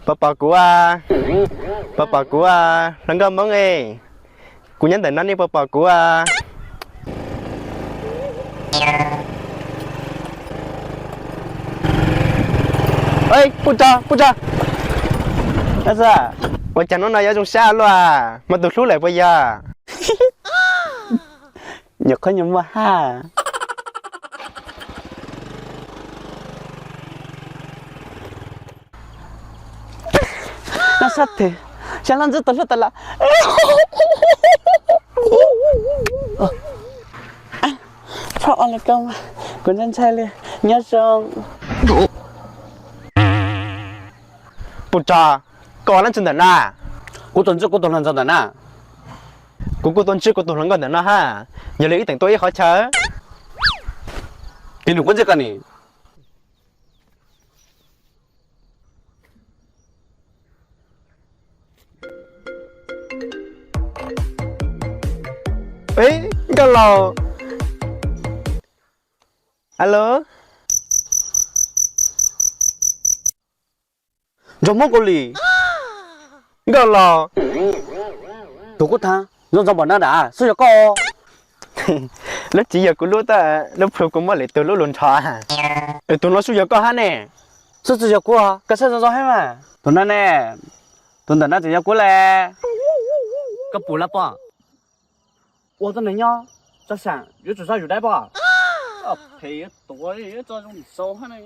Puas pom kuv? Puas pom kuv, hluas nkauj Hmoob e? Kuv nyob ntawm no nej puas pom kuv? Puj tso, puj tso. Ua cas hnub no yuav zoo sab luaj, muaj tus hlub lawm puas yog? Nyuam qhuav nyuam muaj haj. Noj sab twg, xyov hlob ntxwb tus hlub tas los. Txhob ua li ko, kuv ntshai ntshai li. Nyob zoo. Puj tso, koj ua dab tsi ntawm na? Kuv tuaj ntsib kuv tus hluas nraug ntawm na. Kuv kuj tuaj ntsib kuv tus hluas nkauj ntawm no hab, yog li wb teem tuaj ib qhov chaw. Ib nus kuv ntsib koj ni. Nkauj laus. Alo. Ntsuag Hmoob Kaus Lim. Nkauj laus. Tus kub thaab zoo zoo npaum no dam, xub yog koj? Lub tsis yog kuv lub, lub plhu kuv muab lwm tus lub lug nrho. Tus no xub yog koj hab ne? Xub tsis yog kuv, koj saib zoo zoo hab mas. Tus no ne, tus ntawm no tseem yog kuv le. Koj pum lawm pom? Ua tuab neeg nyob, tso sam yuav tsum zaj yus daib pom. Phem tuav tso zoo nim sau hab ne.